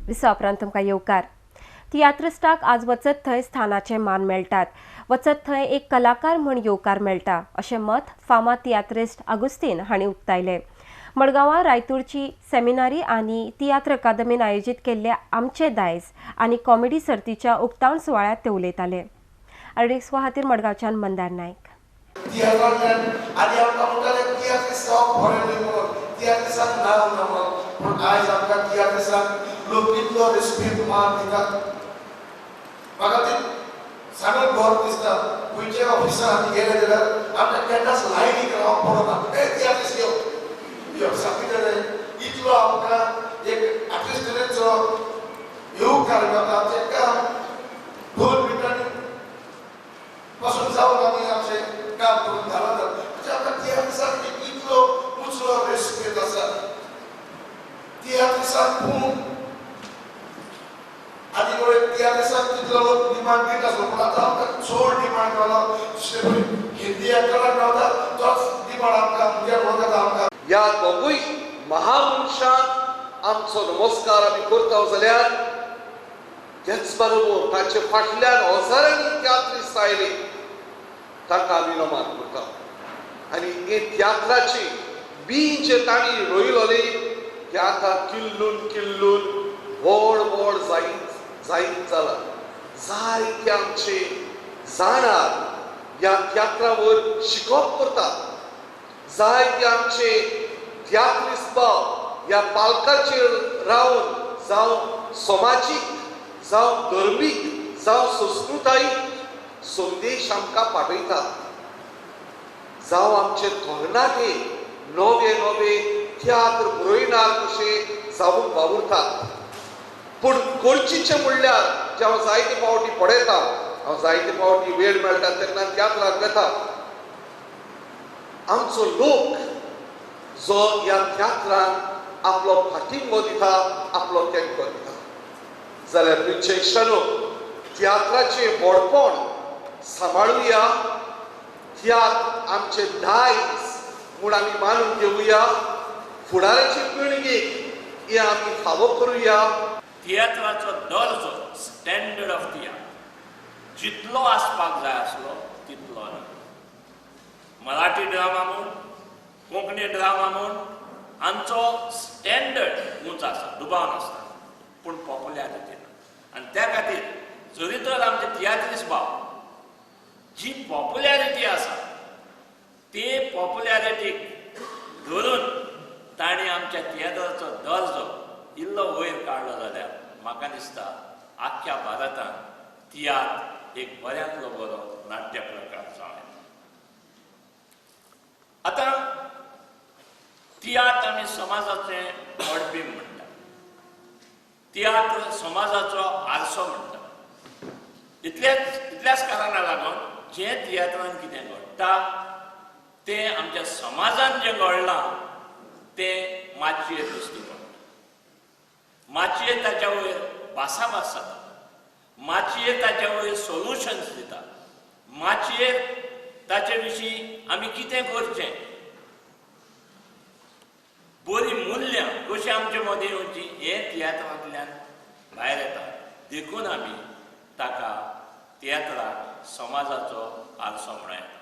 विसवा उपरांत तुमकां येवकार. तियात्रिस्टाक आज वचत थंय स्थानाचे मान मेळटात, वचत थंय एक कलाकार म्हूण येवकार मेळटा अशें मत फामाद तियात्रिस्ट आगुस्तीन हांणी उक्तायलें. मडगांवां रायतूरची सेमिनारी आनी तियात्र अकादमीन आयोजीत केल्ले आमचे दायज आनी कॉमेडी सर्तीच्या उक्तावण सुवाळ्यांत ते उलयताले. आरडीएक्सवा खातीर मडगांवच्यान मंदार नायक. तियात्रांतल्यान आदी आमकां म्हणटाले तियात्रिस्त जावप बरें न्हय म्हणून, तियात्रिस्ताक नांव ना म्हणून. पूण आयज आमकां तियात्रिस्ताक लोक कितलो रेस्पेद मान दितात, म्हाका ती सांगून गर्व दिसता. खंयच्याय ऑफिसान आमी गेले जाल्यार आमकां केन्नाच लायनीक रावप पडना. ए तियात्रिस्त यो यो, सांगता कितें, इतलो आमकां एक आर्टिस्टरेचो येवकार मेळटा. आमचें काम 2 मिनटांनी पासून जावन आमी आमचें काम करून घालतात. म्हणजे आमकां तियात्रिस्ताक एक इतलो उंचलो रेस्पेद आसा तियात्रिस्ताक. पूण आदी कडेन तियात्रिस्ताक तितलो लोक डिमांड दित आसलो, पूण आतां आमकां चड डिमांड मेळ्ळो. दुसरे हिंदी एक्टराक मेळटा तोच डिमांड आमकां मुखेल वखद आमकां. ह्या दोगूय महामनशांक आमचो नमस्कार आमी करता जाल्यार तेच बरोबर ताचे फाटल्यान हजारांनी तियात्रिस्त आयले, तांकां आमी नमन करता. आनी हे तियात्राची बी जे तांणी रोयलोले ते आतां किल्लून किल्लून व्हड व्हड जायत जायत जाला. जायते आमचे जाणार ह्या तियात्रावर शिकप करतात. जायते आमचे तियात्रिस्त भाव ह्या पालकाचेर रावन जावं समाजीक, जावं धर्मीक, जावं संस्कृतायीक संदेश आमकां पाठयतात. जावं आमचे तरणाटे नवे नवे तियात्र बरयणार कशे जावंक वावुरतात. पूण गरजेचें म्हणल्यार जें हांव जायते फावटी पळयता, हांव जायते फावटी वेळ मेळटा तेन्ना तियात्राक वेता, आमचो लोक जो ह्या तियात्रान आपलो फाटिंबो दिता, आपलो तेंको दिता. जाल्यार तुमचे इश्टानो, तियात्राचें व्हडपण सांबाळुया. तियात्र आमचें दायज म्हूण आमी मानून घेवया. फुडाराचे पिळगेक हें आमी फावो करुया. तियात्राचो दर्जो, स्टँडर्ड ऑफ तियात्र जितलो आसपाक जाय आसलो तितलो ना. मराठी ड्रामा म्हूण, कोंकणी ड्रामा म्हूण आमचो स्टँडर्ड उंच आसा, दुबाव नासता, पूण पॉप्युलॅरिटी ना. आनी त्या खातीर जरी तर आमचे तियात्रिस्त भाव जी पॉप्युलॅरिटी आसा ते पॉप्युलॅरिटीक धरून तांणी आमच्या तियात्राचो दर्जो इल्लो वयर काडलो जाल्यार म्हाका दिसता आख्ख्या भारतांत तियात्र एक बऱ्यांतलो बरो नाट्य प्रकार जावं येता. आतां तियात्र आमी समाजाचें पडबींब म्हणटा, तियात्र समाजाचो आरसो म्हणटा. इतल्याच कारणाक लागून जें तियात्रान कितें घडटा तें आमच्या समाजान जें घडलां तें माचयेर दिश्टी पडटा. माचयेर ताच्या वयर भासाभास जाता, माचयेर ताच्या वयर सोल्युशन्स दिता, माचयेर ताचे विशीं आमी कितें करचें, बरीं मुल्यां कशीं आमचे मदीं येवचीं हें तियात्रांतल्यान भायर येता. देखून आमी ताका तियात्राक समाजाचो आरसो म्हणूं येता.